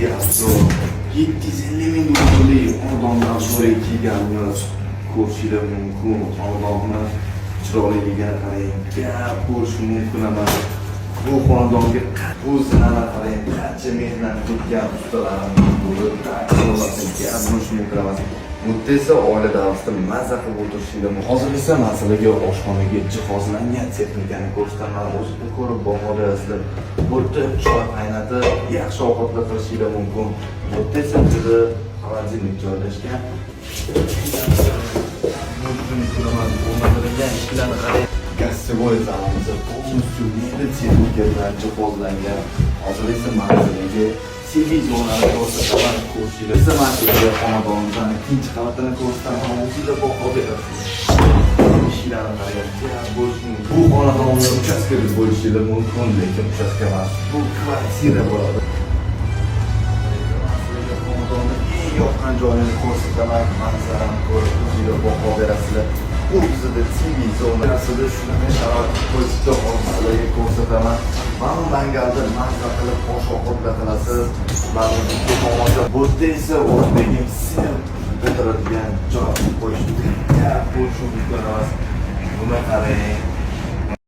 Обзор. 750 ming dollarlik xonadonni обзор iga kelganmiz. Ko'rishinglar mumkin. Xonadonni chiroyliligini qarang. Gap bo'lishi mumkin emas. Bu xonadonga bu zinani qarang, qancha mehnat qilgan ustalarimiz bo'lib, gap bo'lishi mumkin emas. Bu yerda esa oila davrasida maza qilib o'tirishinglar mumkin. Hozir esa man sizlarga oshxonaga jihozlangan texnikani ko'rsataman. O'zinglar ko'rib baho berasizlar. Bu yerda choy qaynatib, yaxshi ovqatlar qilishinglar mumkin. Bu yerda esa bizda холодильник joylashgan. Mumkin emas, o'rnatilgan eshiklarni qarang. Гостевой zalimiz полностью mebel texnika bilan jihozlangan. Hozir esa man sizlarga TV zonani ko'rsataman, ko'rishinglar. Esa man sizlarga xonadonimizni ikkinchi qavatini ko'rsataman, o'zinglar baho berasiz. Eshiklarni qarang, gap bo'lishi mumkin. Bu xonadonni uchastka deb bo'lishinglar mumkin, lekin uchastka emas. Bu kvartira bo'ladi. Sizlarga xonadonni eng yoqqan joyini ko'rsataman, manzarani ko'rib o'zinglar baho berasizlar. Bu bizda TV zonasida shunaqa sharoit qo'yishdi, hozir sizlarga ko'rsataman. Mana bu mangalda mazza qilib osh ovqatlar qilasiz. Mana bu tomosha. Bu yerda esa o'zbegim sinib o'tiradigan joy qo'yishdi. Gap bo'lishi mumkin emas. Buni qarang.